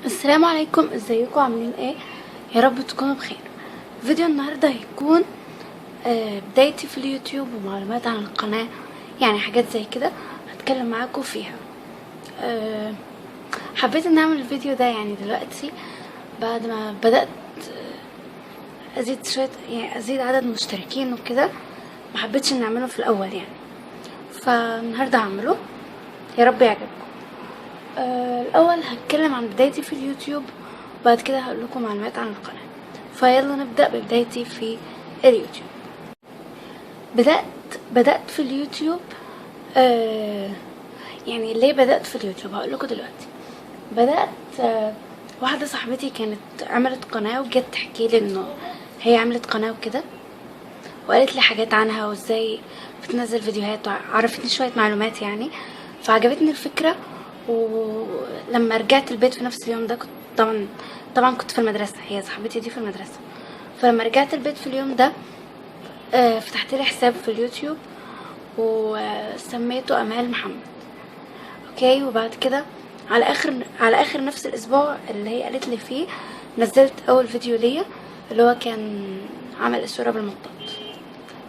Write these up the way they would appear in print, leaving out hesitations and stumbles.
السلام عليكم، ازيكم؟ عاملين ايه؟ يا رب تكونوا بخير. فيديو النهارده هيكون بدايتي في اليوتيوب ومعلومات عن القناة، يعني حاجات زي كده هتكلم معاكم فيها. حبيت ان اعمل الفيديو ده يعني دلوقتي بعد ما بدأت ازيد شوية، يعني ازيد عدد مشتركين وكده، ما حبيتش ان اعمله في الاول يعني، فالنهارده هعمله، يا رب يعجبكم. الاول هتكلم عن بدايتي في اليوتيوب، وبعد كده هقول لكم معلومات عن القناة. فيلا نبدأ ببدايتي في اليوتيوب. بدأت في اليوتيوب، يعني ليه بدأت في اليوتيوب هقول لكم دلوقتي. بدأت واحدة صاحبتي كانت عملت قناة وجت تحكي لي انه هي عملت قناة وكده، وقالت لي حاجات عنها وازاي بتنزل فيديوهات، وعرفتني شوية معلومات يعني، فعجبتني الفكرة. ولما رجعت البيت في نفس اليوم ده كنت طبعا كنت في المدرسة، هي صاحبتي دي في المدرسة، فلما رجعت البيت في اليوم ده فتحت لي حساب في اليوتيوب وسميته امال محمد. okay، وبعد كده على اخر نفس الاسبوع اللي هي قالت لي فيه نزلت اول فيديو ليا اللي هو كان عمل الصورة بالمطاط.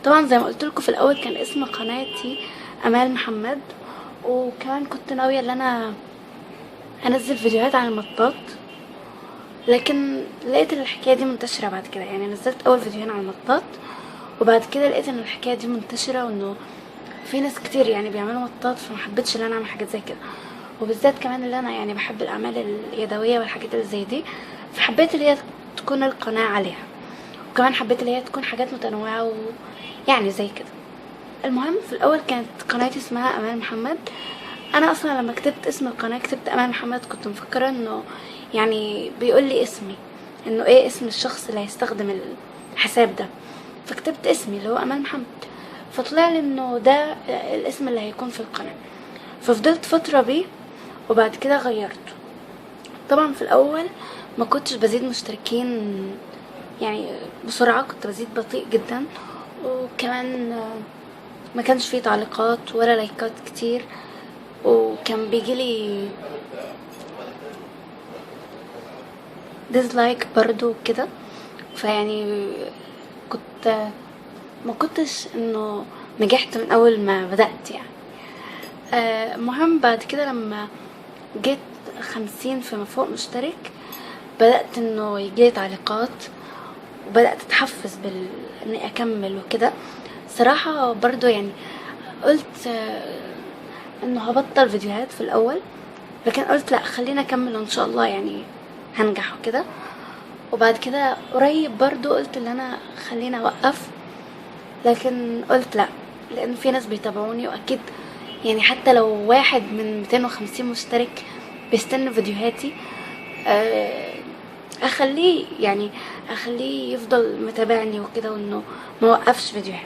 طبعا زي ما قلت لكم في الاول كان اسم قناتي امال محمد، وكمان كنت ناوية ان انا انزل فيديوهات عن المطاط، لكن لقيت الحكاية دي منتشرة بعد كده. يعني نزلت اول فيديوهين عن المطاط، وبعد كده لقيت ان الحكاية دي منتشرة وانه في ناس كتير يعني بيعملوا مطاط، فما حبيتش ان انا اعمل حاجات زي كده، وبالذات كمان اللي انا يعني بحب الاعمال اليدوية والحاجات اللي زي دي، فحبيت اللي هي تكون القناة عليها، وكمان حبيت اللي هي تكون حاجات متنوعة ويعني زي كده. المهم في الاول كانت قناتي اسمها امال محمد. انا اصلا لما كتبت اسم القناة كتبت امال محمد، كنت مفكرة انه يعني بيقول لي اسمي، انه ايه اسم الشخص اللي هيستخدم الحساب ده، فكتبت اسمي اللي هو امال محمد، فطلع لي انه ده الاسم اللي هيكون في القناة، ففضلت فترة بيه وبعد كده غيرته. طبعا في الاول ما كنتش بزيد مشتركين يعني بسرعة، كنت بزيد بطيء جدا، وكمان ما كانش فيه تعليقات ولا لايكات كتير، وكان بيجيلي dislike برضو كده، فيعني كنت ما كنتش انه نجحت من اول ما بدأت يعني. مهم بعد كده لما جيت 50 فيما فوق مشترك بدأت انه يجيلي تعليقات، وبدأت اتحفز اني اكمل وكده. صراحة برضو يعني قلت انه هبطل فيديوهات في الاول، لكن قلت لا خلينا اكمل وان شاء الله يعني هنجح وكده. وبعد كده قريب برضو قلت ان انا خلينا اوقف، لكن قلت لا، لان في ناس بيتابعوني، واكيد يعني حتى لو واحد من 250 مشترك بيستنى فيديوهاتي اخليه يعني اخليه يفضل متابعني وكده، وانه ما وقفش فيديوهات.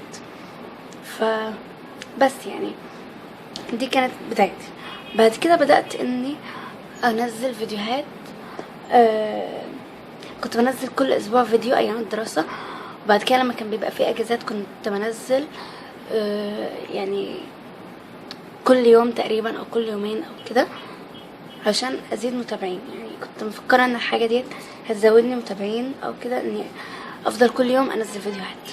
فبس يعني دي كانت بدايتي. بعد كده بدأت اني انزل فيديوهات، كنت بنزل كل اسبوع فيديو ايام الدراسة، وبعد كده لما كان بيبقى فيه اجازات كنت بنزل يعني كل يوم تقريبا او كل يومين او كده عشان ازيد متابعين. يعني كنت مفكرة ان الحاجة ديت هتزودني متابعين او كده، اني افضل كل يوم انزل فيديوهات.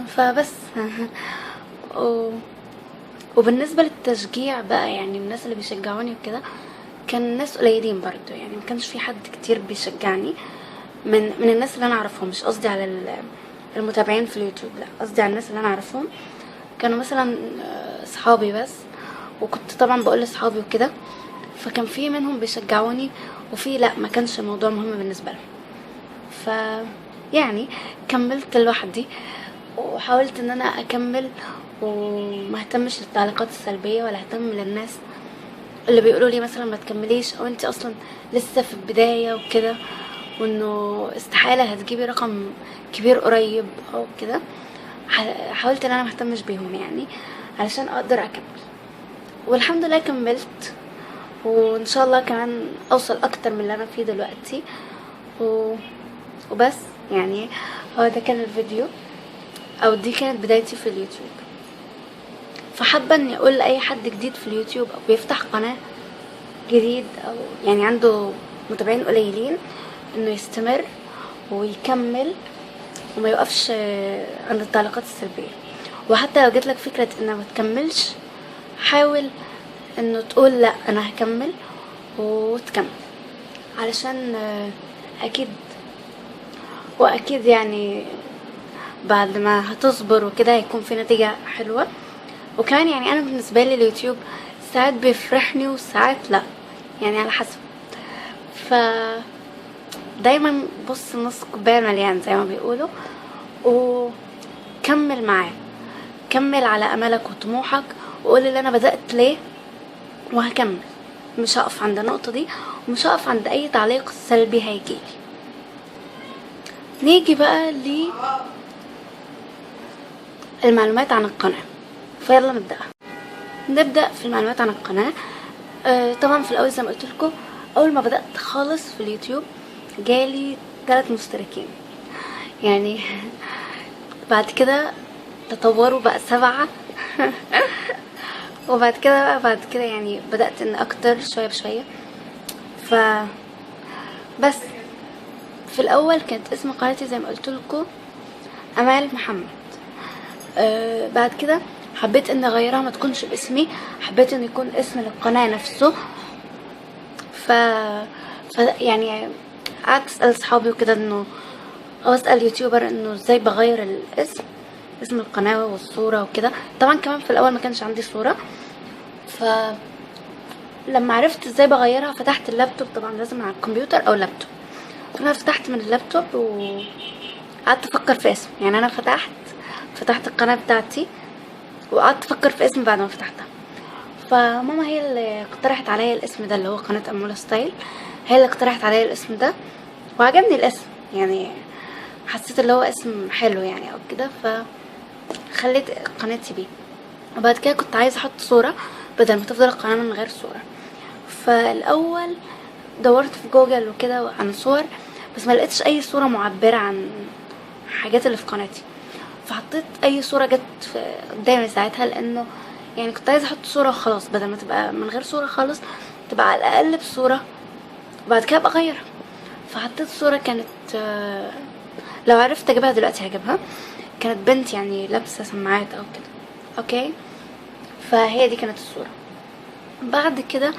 فبس وبالنسبة للتشجيع بقى، يعني الناس اللي بيشجعوني وكده كان ناس قليلين برضو، يعني ما كانش في حد كتير بيشجعني من الناس اللي انا اعرفهم، مش قصدي على المتابعين في اليوتيوب، لا قصدي على الناس اللي انا اعرفهم، كانوا مثلا اصحابي بس، وكنت طبعا بقول لاصحابي وكده، فكان في منهم بيشجعوني وفي لا ما كانش الموضوع مهم بالنسبة لهم. ف يعني كملت لوحدي، وحاولت ان انا اكمل وما اهتمش للتعليقات السلبية، ولا اهتم للناس اللي بيقولوا لي مثلا ما تكمليش، او انت اصلا لسه في البداية وكده، وانه استحالة هتجيبي رقم كبير قريب او كده. حاولت ان انا ما اهتمش بيهم يعني علشان اقدر اكمل، والحمد لله كملت، وان شاء الله كمان اوصل اكتر من اللي انا فيه دلوقتي. وبس يعني هو ده كان الفيديو، او دي كانت بدايتي في اليوتيوب. فحابه اني اقول لاي حد جديد في اليوتيوب او بيفتح قناة جديد او يعني عنده متابعين قليلين انه يستمر ويكمل وما يوقفش عند التعليقات السلبية. وحتى لو جاتلك فكرة انه ما تكملش، حاول انه تقول لا انا هكمل وتكمل، علشان اكيد واكيد يعني بعد ما هتصبر وكده هيكون في نتيجة حلوة. وكمان يعني انا بالنسبة لي اليوتيوب ساعات بيفرحني وساعات لا، يعني على حسب. ف دايما بص نص كوباية مليان زي ما بيقولوا، وكمل معاه، كمل على املك وطموحك، وقول اللي انا بدأت ليه وهكمل، مش هقف عند النقطة دي ومش هقف عند اي تعليق سلبي هيجيلي. نيجي بقى للمعلومات عن القناة، فيلا نبدأ في المعلومات عن القناة. طبعا في الاول زي ما قلت لكم، اول ما بدأت خالص في اليوتيوب جالي 3 مشتركين، يعني بعد كده تطوروا بقى 7 وبعد كده بقى بعد كده يعني بدأت ان اكتر شوية بشوية. ف بس في الاول كانت اسم قناتي زي ما قلت لكم امال محمد. بعد كده حبيت ان اغيرها، ما تكونش باسمي، حبيت ان يكون اسم للقناة نفسه. ف يعني قعدت اسال اصحابي وكده انه، او اسال يوتيوبر انه ازاي بغير الاسم، اسم القناة والصورة وكده. طبعا كمان في الاول ما كانش عندي صورة، ف لما عرفت ازاي بغيرها فتحت اللابتوب، طبعا لازم على الكمبيوتر او لابتوب، فانا فتحت من اللابتوب وقعدت افكر في اسم. يعني انا فتحت القناة بتاعتي وقعدت افكر في اسم بعد ما فتحتها. فماما هي اللي اقترحت عليا الاسم ده اللي هو قناة أمولة ستايل، هي اللي اقترحت عليا الاسم ده وعجبني الاسم، يعني حسيت اللي هو اسم حلو يعني او كده، فخليت قناتي بيه. وبعد كده كنت عايزه احط صوره بدل ما تفضل القناة من غير صوره. فالاول دورت في جوجل وكده عن صور، بس ما لقيتش اي صوره معبرة عن الحاجات اللي في قناتي، فحطيت اي صوره جت قدامي ساعتها، لانه يعني كنت عايزه احط صوره وخلاص، بدل ما تبقى من غير صوره خالص تبقى على الاقل بصورة وبعد كده ابقى اغيرها. فحطيت صوره كانت لو عرفت اجيبها دلوقتي هجيبها، كانت بنت يعني لابسه سماعات او كده، okay، فهي دي كانت الصورة. بعد كده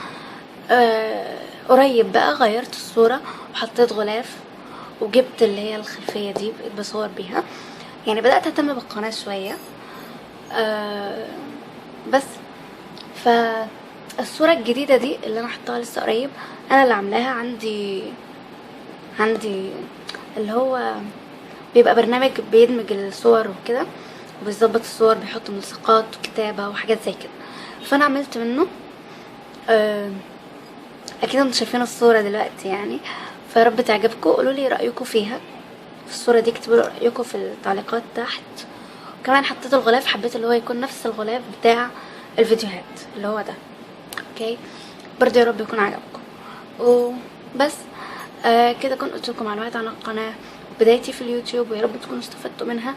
قريب بقى غيرت الصورة وحطيت غلاف وجبت اللي هي الخلفية دي، بقيت بصور بيها، يعني بدات اهتم بالقناة شوية. بس فالصورة الجديدة دي اللي انا حطاها لسه قريب انا اللي عاملاها، عندي اللي هو بيبقى برنامج بيدمج الصور وكده وبيظبط الصور، بيحط ملصقات وكتابه وحاجات زي كده، فانا عملت منه. اكيد انتوا شايفين الصورة دلوقتي يعني، فيارب تعجبكم. قولوا لي رايكم فيها في الصورة دي، اكتبوا رايكم في التعليقات تحت. وكمان حطيت الغلاف، حبيت اللي هو يكون نفس الغلاف بتاع الفيديوهات اللي هو ده، okay، برضه يا رب يكون عجبكم. وبس كده كنت قلت لكم معلومات عن القناة، بدايتي في اليوتيوب، ويا رب تكونوا استفدتوا منها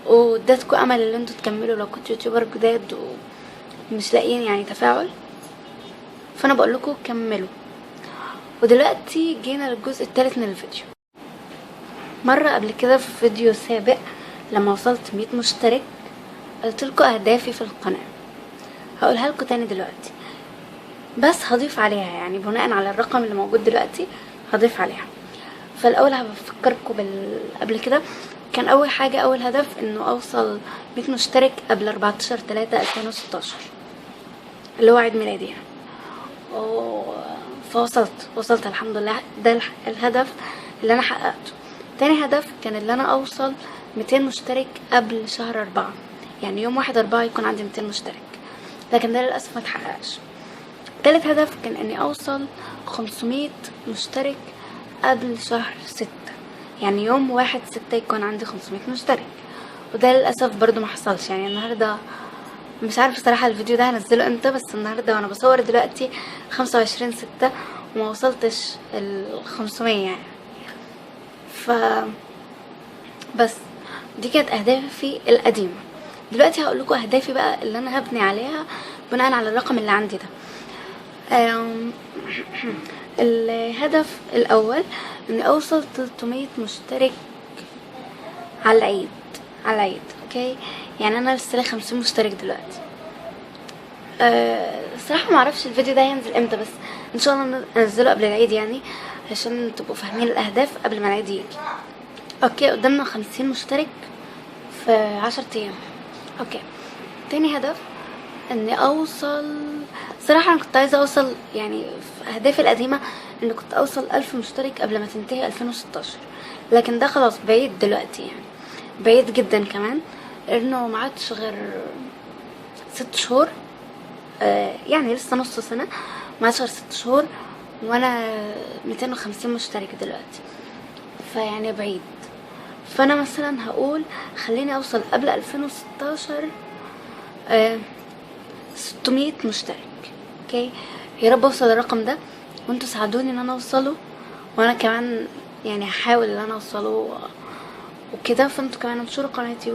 وادتكم امل ان انتوا تكملوا لو كنتوا YouTuber جداد ومش لاقيين يعني تفاعل، فانا بقول لكم كملوا. ودلوقتي جينا للجزء الثالث من الفيديو. مرة قبل كده في فيديو سابق لما وصلت 100 مشترك قلت لكم اهدافي في القناة، هقولها لكم تاني دلوقتي بس هضيف عليها، يعني بناء على الرقم اللي موجود دلوقتي هضيف عليها. فالاول هفكركم قبل كده كان اول حاجة، اول هدف انه اوصل 100 مشترك قبل 14/3/2016 اللي هو عيد ميلادي يعني. فوصلت وصلت الحمد لله، ده الهدف اللي انا حققته. تاني هدف كان اللي انا اوصل 200 مشترك قبل شهر 4، يعني يوم 1/4 يكون عندي 200 مشترك، لكن ده للاسف ما اتحققش. تالت هدف كان اني اوصل 500 مشترك قبل شهر 6، يعني يوم 1/6 يكون عندي 500 مشترك، وده للاسف برضو ما حصلش. يعني النهارده مش عارفه صراحة الفيديو ده هنزله امتى، بس النهارده وانا بصور دلوقتي 25/6 وما وصلتش ال 500 يعني. ف بس دي كانت اهدافي القديمة. دلوقتي هقول لكم اهدافي بقى اللي انا هبني عليها بناء على الرقم اللي عندي ده. الهدف الاول اني اوصل 300 مشترك على العيد، على العيد. okay، يعني انا لسه لي 50 مشترك دلوقتي. الصراحة ما اعرفش الفيديو ده هينزل امتى، بس ان شاء الله انزله قبل العيد يعني عشان تبقوا فاهمين الاهداف قبل ما العيد يجي. okay، قدامنا 50 مشترك في 10 ايام. okay، تاني هدف اني اوصل، صراحة انا كنت عايزه اوصل يعني في اهدافي القديمة ان كنت اوصل 1000 مشترك قبل ما تنتهي 2016، لكن ده خلاص بعيد دلوقتي، يعني بعيد جدا كمان، لانه ما عادش غير 6 شهور، يعني لسه نص سنة، ما عادش غير 6 شهور وانا 250 مشترك دلوقتي، فيعني بعيد. فانا مثلا هقول خليني اوصل قبل 2016 600 مشترك. okay، يا رب اوصل الرقم ده، وانتوا ساعدوني ان انا اوصله، وانا كمان يعني هحاول ان انا اوصله وكده. فانتوا كمان انشروا قناتي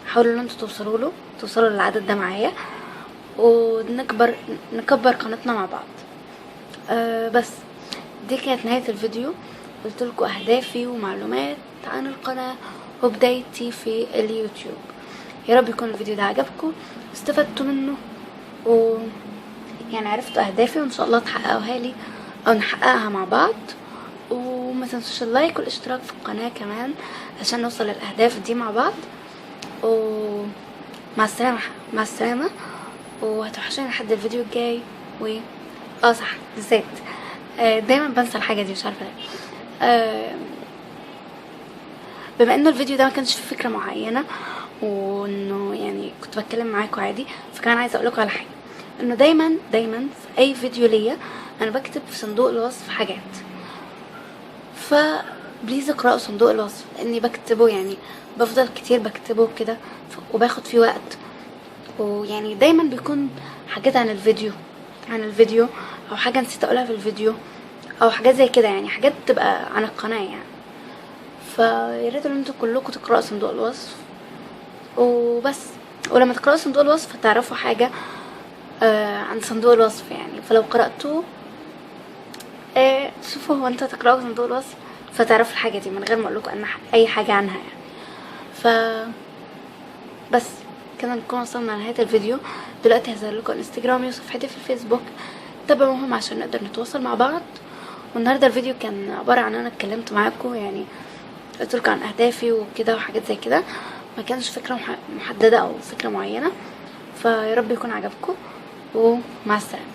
وحاولوا ان انتوا توصلوا له، توصلوا للعدد ده معايا، ونكبر نكبر قناتنا مع بعض. بس دي كانت نهاية الفيديو، قلت لكم اهدافي ومعلومات عن القناة وبدايتي في اليوتيوب. يا رب يكون الفيديو ده عجبكم، استفدتوا منه، و يعني عرفتوا اهدافي، وان شاء الله تحققوها لي او نحققها مع بعض. وما تنسوش ال like والاشتراك في القناة كمان عشان نوصل للاهداف دي مع بعض. ومع السلامة، مع السلامة، وهتوحشوني لحد الفيديو الجاي. و صح، نسيت، دايما بنسى الحاجة دي مش عارفة ليه. بما انه الفيديو ده ما كانش فيه فكرة معينة، وانه يعني كنت بتكلم معاكم عادي، فكان عايزة اقولكم على حاجة، انه دايما دايما في اي فيديو ليا انا بكتب في صندوق الوصف حاجات، ف please اقرأوا صندوق الوصف، لاني بكتبه يعني بفضل كتير بكتبه كده وباخد فيه وقت، ويعني دايما بيكون حاجات عن الفيديو، او حاجة نسيت اقولها في الفيديو، او حاجات زي كده، يعني حاجات بتبقى عن القناة يعني. فياريت ان انتوا كلكم تقرأوا صندوق الوصف وبس. ولما تقرأوا صندوق الوصف هتعرفوا حاجة عن صندوق الوصف يعني، فلو قرأتوه شوفوا هو انتوا تقرأوا صندوق الوصف فتعرفوا الحاجة دي من غير ما اقولكم ان اي حاجة عنها يعني. ف بس كده نكون وصلنا لنهاية الفيديو. دلوقتي هظهر لكم انستجرامي وصفحتي في الفيسبوك، تابعوهم عشان نقدر نتواصل مع بعض. والنهارده الفيديو كان عبارة عن انا اتكلمت معاكم، يعني قلت لكم عن اهدافي وكده وحاجات زي كده، ما كانش فكرة محددة او فكرة معينة. فيا رب يكون عجبكم، ومع السلامة.